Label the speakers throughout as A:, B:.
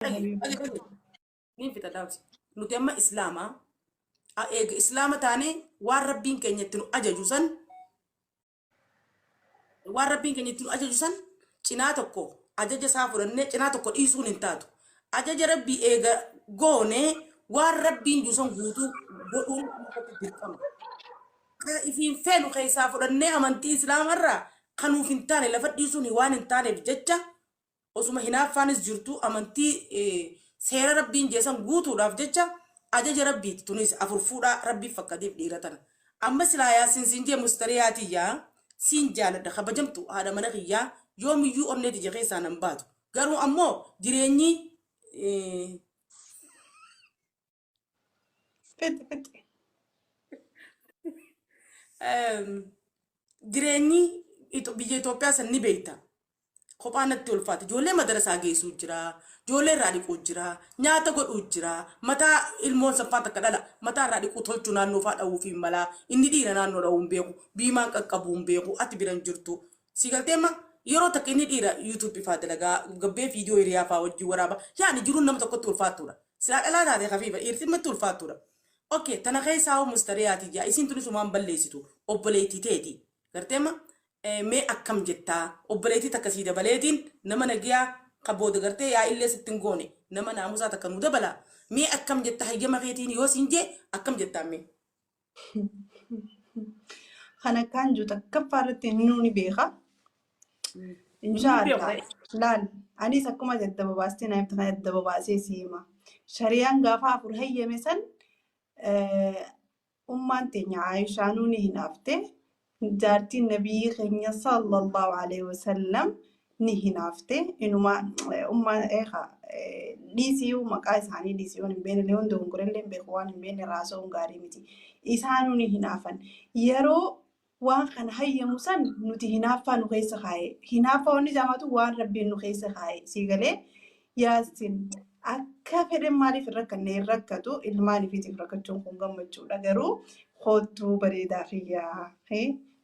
A: Dhagi,
B: habiibi.
A: dhagi, dhagi. Niin fixa daawsi. Nuti amma Islaama. Eega Islaama taane waan Rabbiin keenya itti nu ajaju san waan Rabbiin keenya itti nu ajaju san cinaa tokko ajaja isaa fudhannee cinaa tokko dhiisuun hin taatu. Ajaja Rabbii eega goone waan Rabbiin jiru san guutuu godhuun nurratti dirqama. Ka ifiin feenu keessaa fudhannee amantii Islaamarraa kan nuuf hin taane lafa dhiisuun waan hin taaneef jecha Osuma hinaaffaanis jirtuu amantii seera Rabbiin jee san guutuudhaaf jecha ajaja Rabbiiti tunis 4 fuudhaa Rabbiif fakkadiif dhiira tana. Amma silaa Yaassin siin jee mustariyaa tiyya siin jaaladha kabajamtu haadha mana kiyyaa yoomiyyuu onnee tiyya keessaa nan baatu. Garuu ammoo jireenyi
B: Fixi fixi.
A: Jireenyi biyya Itoophiyaa san ni beekta. Kophaa natti ulfaata. Ijoollee madarasaa geessuu jira. Ijoollee irraa dhiquu jira. Nyaata godhuu jira. Mataa ilmoon saffaa takka dhala. Mataa irraa dhiquu tolchuu naannoo faa dha'uu fi malaa. Inni dhiira naannoo dha'uu hin beeku. Biimaan qaqqabuu hin beeku. Ati bira hin jirtu. Si galtee amma yeroo takka inni dhiira YouTube faa dalagaa gabbee viidiyoo hiriyaa faa wajjin waraaba. Yaani jiruun nama tokkotti ulfaattuudha. Silaa dhalaa taate kafiifa dhiirti immatti ulfaattuudha. Ok tana keessaa hoo mustariyaa tiyya isiin tunis homaan balleessitu obboleettii teeti gartee amma mee akkam jettaa obboleettii takka sii dabaleetiin nama nagiyaa ka booda gartee yaa illee sitti hin goone nama naamusaa takka nuu dabala mee akkam jetta hayyama keetiin yoo siin jee akkam jettaan mee.
B: Kan akkaan jiru takkaffaa irratti innuu ni beeka.
A: Inni
B: Inshaallah.
A: beeku.
B: Laal anis akkuma ati adda babaastee naa himte kan adda babaasee si hima. Shari'aan gaafa afur hayyame san eh, ummaan teenya Aayishaanuu ni hinaafte. Jaartiin nabiyyi keenya sallallahu alaihi wasallam ni hinaafte. Inuma ummaan eeka dhiisiyuu maqaa isaanii dhiisii waan hin beekne illee waan dogongorellee hin beeku waan hin beekne raasa'uun gaarii miti. Isaanuu ni hinaafan. Yeroo waan kana hayyamu san nuti hinaaffaa nu keessa kaaye. Hinaaffaa wanni jaamatu waan rabbiin nu keessa kaaye. Sii galee yaasin akka fedhen maaliif hin rakkanne hin rakkatu ilmaan ifiitiif rakkachuun kun gammachuudha garuu koottuu bareedaa kiyyaa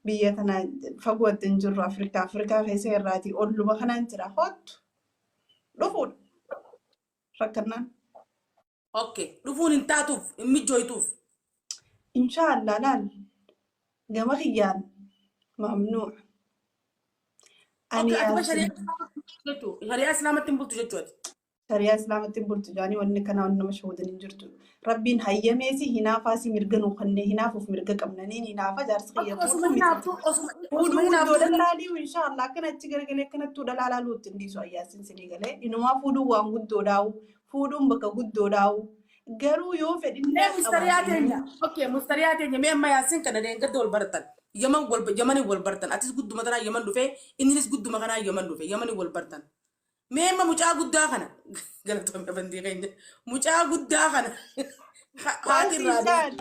B: biyya tana fagoo adda hin jirru Afrikaa Afrikaa keessa irraatii olluma kanaan jira koottu dhufuudha rakkannaan.
A: Okay. Dhufuun hin taatuuf, hin mijjooytuuf.
B: Inshaallah laal gama kiyyaan mamnuu. Ani
A: Okay, ati ba
B: yaasin
A: shari'aa islaamatti hin bultu jechuu. Shari'aa islaamatti hin bultu jechuu ati.
B: Shari'aa islaamatti hin bultu jaanii wanni kana wanni nama shawwadan hin jirtu. Rabbiin hayyameesi hinaafaasi mirga nuu kennee hinaafuuf mirga qabna. Niin hinaafa jaarsi kiyya
A: Okay,
B: fuudhuu
A: osuma
B: miti.
A: hinaaftuu osuma osuma
B: Fuudhuu
A: hinaaftuu
B: guddoo dhalaalii inshaallah akkana achi garagalee akkanattuu dhalaa laaluu ittiin dhiisu ayyaasin sinii galee inumaa fuudhuun waan guddoodhaa'u fuudhuun bakka guddoodhaa'u garuu yoo
A: Mee
B: fedhinnaa
A: mustariyaa
B: qabaate
A: teenya. Okay, mustariyaa teenya mee amma yaasin kana deengadda wal baratan. Yaman wal Yamanii wal bartan. Atis gudduma tanaa Yaman dhufee inninis gudduma kanaa Yaman dhufe. Yamanii wal bartan. Mee amma mucaa guddaa kana galatoomii afandii keenya. Mucaa guddaa kana
B: Waan
A: haati
B: siin
A: irraa
B: jaan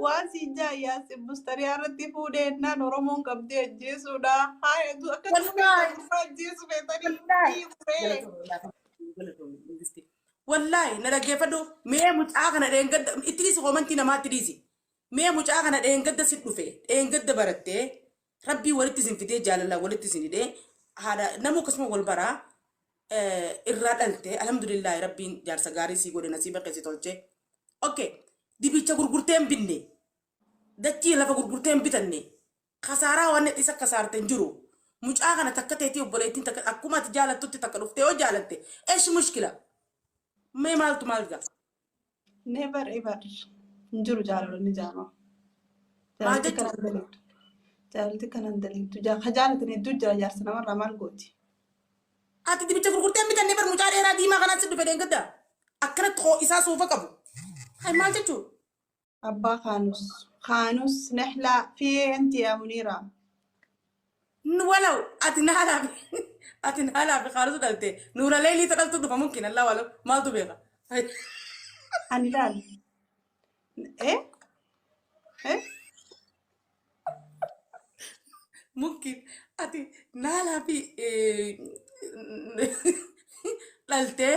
B: waan siin jaan yaasin mustariyaa irratti fuudhee ennaan Oromoon qabdee ajjeesuudha. Haaya du akka tu feetan
A: Wallaahi
B: gurbaa ajjeesu feetanii
A: wallaahi
B: dhiifree.
A: galatoomii galatoomii galatoomii Wallaahi na dhaggeeffadhu mee mucaa kana dheengadda itti dhiisi koomantii namaatti dhiisi. Mee mucaa kana dheengadda si dhufe dheengadda barattee rabbii walitti isin fidee jaalalaan walitti isin hidhee haadha namuu akkasuma wal baraa irraa dhalte alhamdulillaahi rabbiin jaarsa gaarii sii godhe nasiiba kee si tolchee. Okay dibicha gurgurtee hin binne dachii lafa gurgurtee hin bitanne Kasaaraa waan isa kasaarte hin jiru. Mucaa kana takka teetii obboleettiin takka akkuma ati jaalattutti takka dhuftee yoo jaalatte esh mushkila. Mee maaltu maal ga'a?
B: Never ever hin jiru jaalalonni jaamaa.
A: Maal
B: Jaalalti
A: jechuudha?
B: kanan daleettu. Jaalalti kanan daleettu. Ka jaalatan hedduu jira jaarsa namarraa maal gooti?
A: Ati dibicha gurgurtee hin bitanne bar mucaa dheeraa diimaa kanaan si dhufe dheengadda. Akkanatti hoo isaa suufa qabu. Hay maal jechuudha?
B: Abbaa Kaanus. Kaanus Nehlaa fi anti yaa Muniiraa.
A: Walaw ati naalaa fi ati naalaa fi kaanusu dhalte nuura leelii ta dhaltu dhufa mumkin allah walaw maaltu beeka.
B: Ani laal. Eh? Eh?
A: Mumkin ati naalaa fi dhaltee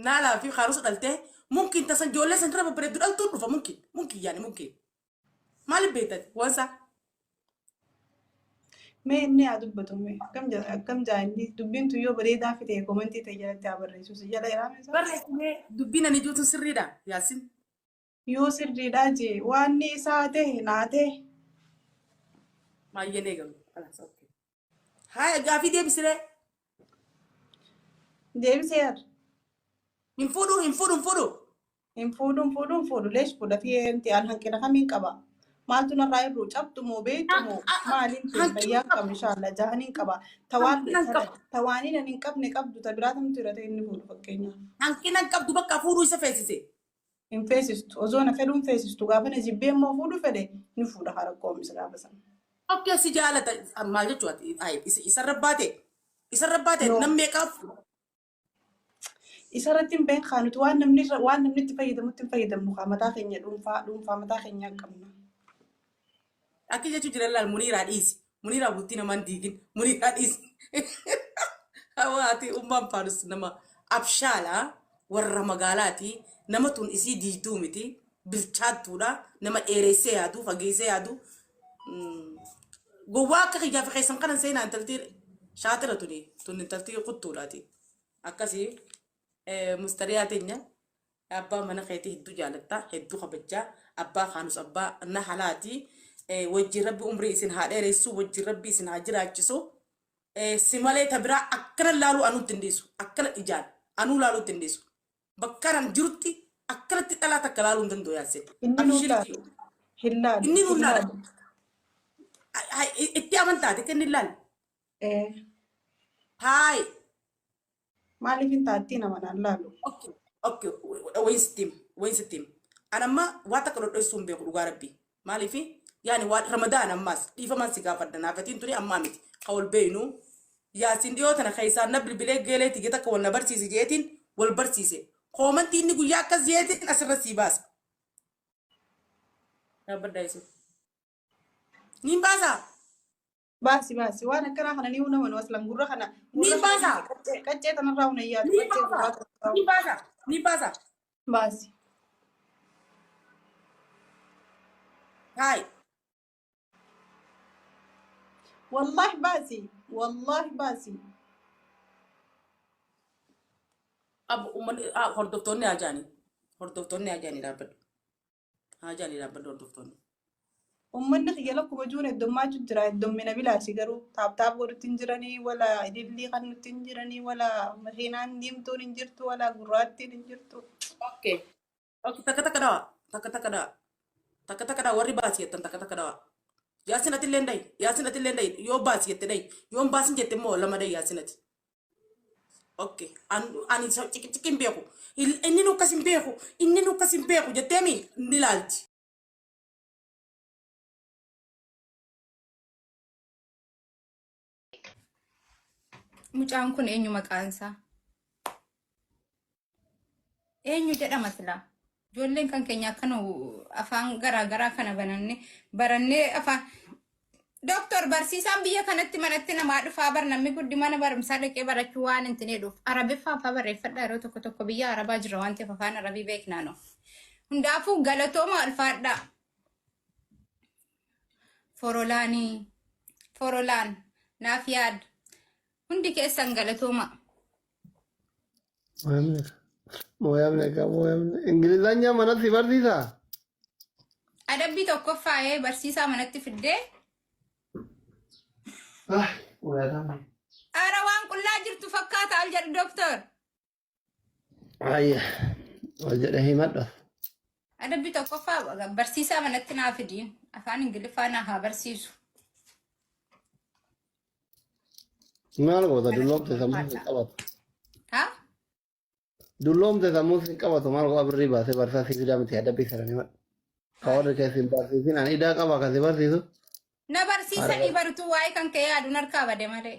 A: naalaa fi kaanusu dhaltee mumkin tasan ijoollee san irra babbareeddu dhaltuu dhufa mumkin mumkin yaani mumkin maaliif beektati waan isaa.
B: Mee inni haa dubbatu mee akkam jedha akkam jaa inni dubbiin tun yoo bareedaa fite komentii ta'e jalatti haa barreessu si jala jiraame isaa.
A: Barreessinee dubbiin ani juutu sirriidha Yaasin.
B: Yoo sirriidhaa jee waanni isaa ta'e naa ta'e.
A: Maayyeen eegamu. Kalaas okay. Haaya gaafii deebisiree.
B: Deebisee yaadu.
A: Hin fuudhu hin fuudhu hin fuudhu.
B: Hin fuudhu hin fuudhu hin fuudhu leesh fuudha fi enti an hanqina kamiin qaba. Maaltu narraa irru cabxu moo beektu moo maaliin tun
A: Hanqina
B: fayyaa
A: qaba.
B: qabu inshaalla jahaniin qaba. Tawaan
A: Hanqina hin qabu.
B: tawaaniin ani hin qabne qabdu ta biraa tamtu irra ta'e inni fuudhu fakkeenyaaf.
A: Hanqina hin qabdu bakka fuudhuu isa feesise.
B: Hin feesistu osoo na fedhuun feesistu gaafa na jibbee immoo fuudhu fedhe ni fuudha haara qoomisa gaafa sana.
A: Okay si jaalata maal jechuu ati ay isarra baate isarra baate
B: No.
A: nam meeqaaf
B: Isarratti hin beekaa nuti waan namni irra waan namni itti fayyadamutti hin fayyadamnu kaa mataa keenya dhuunfaa dhuunfaa mataa keenyaa qabna.
A: Akka jechuu jira laal muniiraa dhiisi muniiraa bultii namaan diigin muniiraa dhiisi. Hawaati ummaan faanus nama abshaala warra magaalaati nama tun isii diigduu miti bilchaattuudha nama dheeressee yaadu fageessee yaadu gowwaa akka kiyyaa fi keessan kanan seenaa intaltii shaatira tuni tun intaltii kuttuudhaati. Akkasii mustariyaa teenya abbaa mana keetii hedduu jaalatta hedduu kabajjaa abbaa kaanus abbaa na halaati wajjin rabbi umrii isin haa dheeressu wajjin rabbi isin haa jiraachisu si malee ta biraa akkana laaluu anuu ittiin dhiisu akkana ijaan anuu laaluu ittiin dhiisu bakka anan jirutti akkanatti dhalaa takka laaluu hin danda'u yaassin
B: Inni nuun
A: abshirti
B: laalu. Hin laalu.
A: inni nuun
B: Hin
A: laala
B: laalu.
A: itti amantaate kenni laal
B: Eh,
A: haay.
B: Maaliif hin taattiin amanaan laalu?
A: Okay, okay, wayin sitti hima, wayin sitti hima. An amma waa takka dhodhoysuu hin beeku dhugaa rabbii. Maaliif yaani waa ramadaan ammaas dhiifamaan si gaafadha naafatiin tuni ammaa miti. Ka wal beeynu yaasin dhiyoo tana keessaan na bilbilee geelee tiyya takka wal na barsiise jeetiin wal barsiise. Koomantii inni guyyaa akkas jeetiin asirra sii baasa. Dhaabbadhaa isin. Niin baasaa?
B: Baasi baasi waan akkanaa kana ni nama nu aslan gurra kana
A: Ni
B: gurra kana
A: baasa.
B: qaccee qaccee tanarraa huna yaadu
A: Ni
B: qaccee
A: baasa.
B: gurraa tanarraa
A: Ni baasa. Ni baasa.
B: baasi.
A: Haay.
B: Wallahi baasi wallahi baasi.
A: Abbo uummanni hordoftoonni haa jaanii. Hordoftoonni haa jaanii dhaabbadhu. Haa jaanii dhaabbadhu hordoftoonni.
B: Uummanni kiyya lakkuma juun heddummaachuu jira heddummina bilaashi garuu taaptaap godhutti hin jiranii wala ilillii kan nutti hin jiranii wala makiinaan diimtuun hin jirtu wala gurraattiin hin jirtu.
A: Okay. Okay, takka takka dhawa. Takka takka dhawa. Takka takka dhawa warri baasi jettan takka takka dhawa. Yaasin ati illee dhayi. Yaasin ati illee dhayi. Yoo baasi jette dhayi. Yoo hin baasin jette immoo lama dhayi yaasin ati. Okay. Ani ciqiciqi hin beeku. Inni nu akkas hin beeku. Inni nu akkas hin beeku jetteemi ni laalti.
C: Mucaan kun eenyu maqaan isaa? Eenyu jedhama silaa? Ijoolleen kan keenya akkana afaan garaa garaa kana bananne barannee afaan Dooktor barsiisaan biyya kanatti manatti namaa dhufaa bar namni guddi mana barumsaa dhaqee barachuu waan hin tineedhuuf arabiffaa afaa barreeffadha yeroo tokko tokko biyya arabaa jira waan ta'eef afaan arabii beeknaa no. Hundaafuu galatooma alfaadhaa. Forolaanii Forolaan naaf yaad hundi keessan galatooma.
D: Mooyamne mooyamne ka mooyamne Ingilizanya manatti barsiisaa?
C: Adabbii tokkoffaa ee barsiisaa manatti fiddee
D: Ah, mooyatamne.
C: Ara waan qullaa jirtu fakkaata al jedhu dooktor.
D: Ayya, wal jedhe himadha.
C: Adabbii tokkoffaa barsiisaa manatti naa fidiin afaan Ingiliffaa naa haa barsiisu.
D: Maal goota dulloomte sammuu hin qabatu.
C: Ha?
D: Dulloomte sammuu hin qabatu maal go'a birrii baasee barsiisaa si fidaa miti adabbii sana himadha. Ka warri keessa hin barsiisin ani idaa qaba kan si barsiisu.
C: Na barsiisanii barutuu waa'ee kan kee yaaduun harkaa bade malee.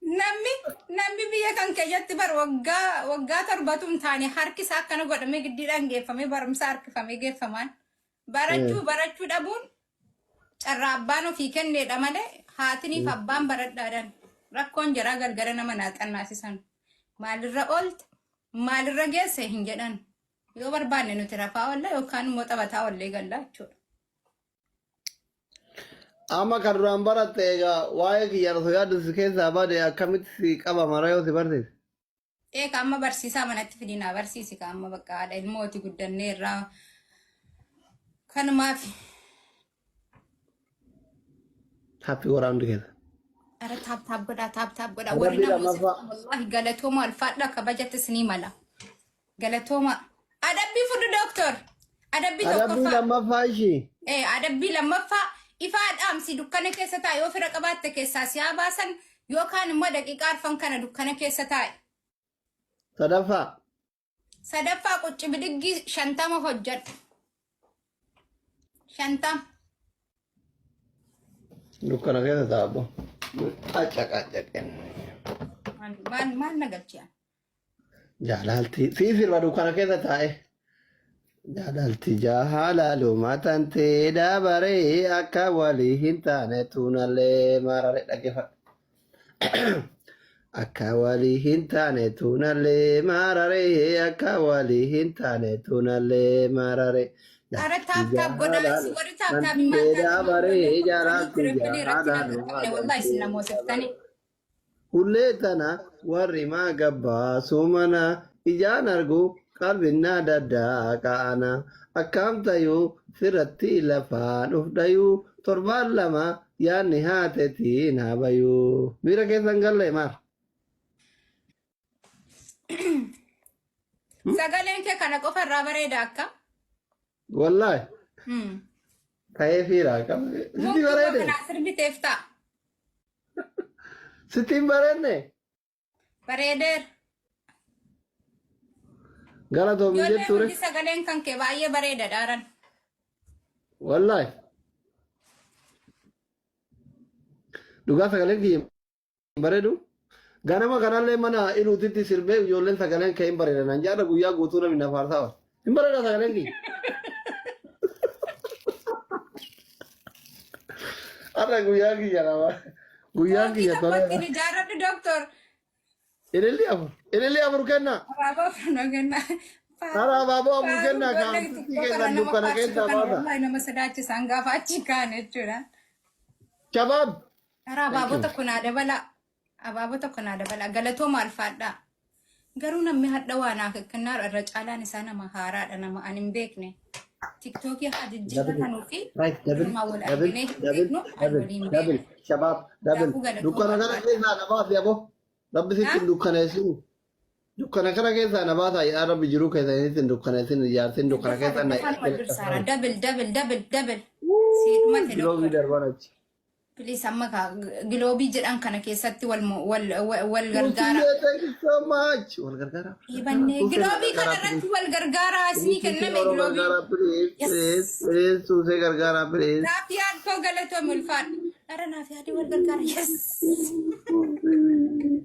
C: Namni namni biyya kan keessatti bar waggaa waggaa torbatu hin taane harki isaa akkana godhamee giddiidhaan geeffamee barumsa harkifamee geeffamaan barachuu barachuu dhabuun carraa abbaan ofii kenneedha malee haatiniif abbaan baradhaadhaan rakkoon jaraa galgala nama naa xannaasisan maalirra oolte maalirra geesse hin jedhan. Yoo barbaanne nuti rafaa oolla yookaan immoo taphataa oollee galla jechuudha.
D: Amma kan duraan baratte egaa waa'ee kiyya osoo yaaddu si keessaa bade akkamitti si qaba mara yoo si barsiise?
C: Eega amma barsiisaa manatti fidinaa barsiisi ka amma bakka haadha ilmooti guddannee irraa kanumaaf.
D: Happy godhaa hundi keessa.
C: Ara tap tap godhaa, tap tap godhaa warri
D: Adabbii
C: namoota
D: lammaffaa.
C: Wallaahi galatooma, alfaadha, kabajatti isinii mala. Galatooma. Adabbii fudhu, dooktor. Adabbii
D: Adabbii
C: tokkoffaa.
D: lammaffaa ishii.
C: Adabbii lammaffaa, ifaa dhaamsi, dukkana keessa taa'e. Yoo fira qabaatte keessaa si haa baasan, yookaan immoo daqiiqaa arfan kana dukkana keessa taa'e.
D: Sadaffaa.
C: Sadaffaa, qucci bidiggii 50 hojjedhu. 50.
D: Dukkana keessa taa'abbo. Qacca.
C: Maal maal na galchiya?
D: Jaalalti sii sirba dukkana keessa taa'e. Jaalalti jaalaluma tantee dabaree akka walii hin taane tuunallee marare dhaggeeffadhu. Akka walii hin taane tuunallee marare, akka walii hin taane tuunallee marare.
C: Ara tap tap godhaa, isin warri tap tap maal
D: Tantee
C: taate
D: dabaree jaalalti
C: triple irratti na
D: jaalaluma
C: qaqqabne, wallahi isin namoosiftani.
D: Hullee tana warri maa gabbaasu mana ijaan argu qalbinnaa daddaa qa'ana akkam tayuu sirratti lafaan uf dhayuu torbaan lama yaanni haatetiin habayuu miira keessan galle maar.
C: Sagaleen kee kana qofa irraa bareeda akka.
D: Wallaahi ta'ee fiira akkam sitti
C: Mukti
D: bareede.
C: Kanaa sirbiteef ta'a.
D: Sitti hin bareedne.
C: Bareedeera.
D: Galatoomi
C: Ijoolleen
D: jettuure.
C: hundi sagaleen kan kee baay'ee bareeda dhaaran.
D: Wallaahi dhugaa sagaleen kiyya hin bareedu. Ganama kanallee mana iluutitti sirbee ijoolleen sagaleen kee hin bareeda naan jaadha, guyyaa guutuu namni na faarsaa oola. Hin bareeda sagaleen kiyya. Har'a guyyaa kiyya nama. Guyyaan
C: Fooqii
D: kiyya
C: tokko
D: toleera.
C: ittiin ijaarradhu, dooktor.
D: Ililli afur. Ililli afur kenna.
C: Abaaboo afur kenna.
D: Hara abaaboo afur kenna
C: Ijoollee
D: kaamsitii
C: xixiqqoo
D: keessan
C: kana nama
D: dukkana
C: faarsitu
D: keessaa
C: kana
D: baasa.
C: wallahi nama sodaachisan gaafa achi kaan jechuudha.
D: Shabaab.
C: Hara
D: Thank
C: abaaboo
D: you.
C: tokko naa dabala. Abaaboo tokko naa dabala. Galatooma, alfaadhaa. Garuu namni hadha waa naa kennaa irra caalaan isaa nama haaraadha, nama ani hin beekne. Tiktookii haa jijjiirratanuu fi
D: Right, double,
C: namaa wal
D: double,
C: arginee hin
D: double,
C: beeknu, ani
D: double,
C: waliin
D: double.
C: beeknu.
D: Shabaab, double.
C: Kanaafuu galatooma,
D: Dukkana kana
C: alfaadhaa.
D: keessaa na baasi aboo. Rabbi sitti hin dukkaneessinu. Dukkana kana keessaa na baasaa yaa Rabbi, jiruu keessa sitti hin dukkaneessin, ijaarsin dukkana
C: Daddafaa
D: keessa na
C: daddafaan wal dursaara. Double, double, double, double. Siidhumate
D: Giloobii
C: doktor.
D: darban achi.
C: Please, amma giloobii jedhan kana keessatti wal wal wal gargaara.
D: Suusiyee, thank you so much. Wal gargaara.
C: Dhiibannee
D: Suusee
C: giloobii kana
D: gargaara,
C: irratti wal gargaara isinii
D: please.
C: kenname
D: Oromoo
C: giloobii.
D: gargaara, please,
C: Yes.
D: please, please. Suusee gargaara, please.
C: Naaf yaad koo galatoomi, ulfaadhu. Ara naaf yaadii wal gargaara. Yes.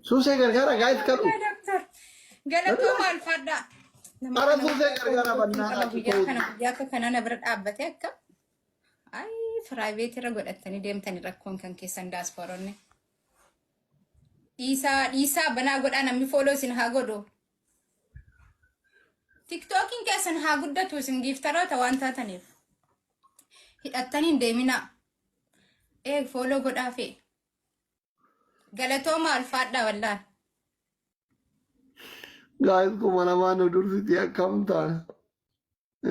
D: Suusee gargaara, guys, kadhu.
C: Doktor. Galatooma, ulfaadhaa. Nama
D: Ara
C: kana
D: suusee gargaara
C: qaba
D: bannaa
C: guyyaa kana guyyaa akka kana na bira dhaabbate akka. Ay, private irra godhattanii deemtanii rakkoon kan keessan daasporonni. Dhiisaa dhiisaa, banaa godhaa, namni follow isin haa godhu. Tiktookiin keessan haa guddatu, isin giiftaroota waan taataniif. Hidhattanii hin deeminaa. Ee, follow godhaa fe'e. Galatooma, alfaadhaa wallaan.
D: Guys, 2000 nu dursiti, akkam taana?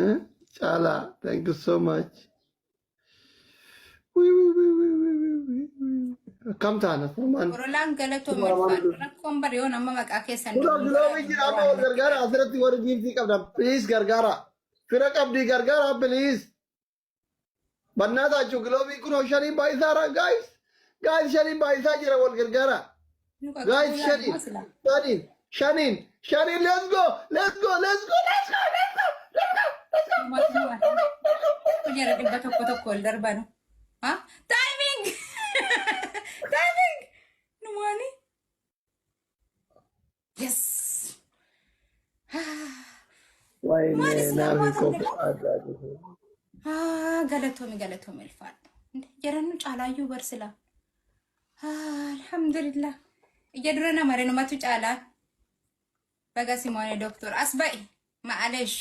D: Eh? Caalaa, thank you so much. Wii, wii, wii, wii, wii, wii, wii, wii. Akkam taana furmaan?
C: Orolaan galatooma,
D: 2000 nu
C: alfaadha.
D: dursi.
C: Rakkoon bari yoo nama maqaa keessan
D: Kun giloobii jira, amma wal gargaara asirratti, warri giiftii qabdan please gargaara. Fira qabdii gargaara, please. Bannaa taachuu giloobii kunoo shaniin baay'isaara, guys. Guys, shaniin baay'isaa jira, wal gargaara.
C: Nu
D: Guys,
C: qaqqabuu
D: shaniin
C: yaaduma sila.
D: shaniin shaniin shaniin, let's go, let's go, let's go, let's go, let's go, let's go, let's go.
C: Jara 100 tokko ol darbanu. Ha? Timing! Timing! Numaani? Yes!
D: Wayne
C: Maal isin
D: naafi
C: hammaatan
D: qophii addaa jiru.
C: Ah, galatoomi, galatoomi, ulfaadha. Jarannu caalaayyuu barsila. Ah, alhamdulillah. Ija dura nama renumatu caalaa. Baga Simoone doktor as ba'i. Ma'alesh.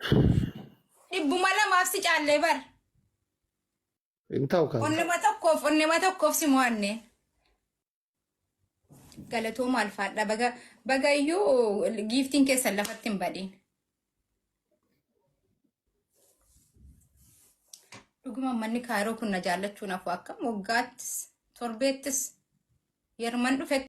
C: 200f si caallee bar.
D: Hin ta'u kan.
C: Onnema tokkoof si mo'anne. Galatooma, alfaadha. Baga baga iyyuu giiftiin keessan lafatti hin badin. Dhuguma manni Kaayiroo kun na jaallachuun hafu akkam waggaattis torbeettis yerman dhufe.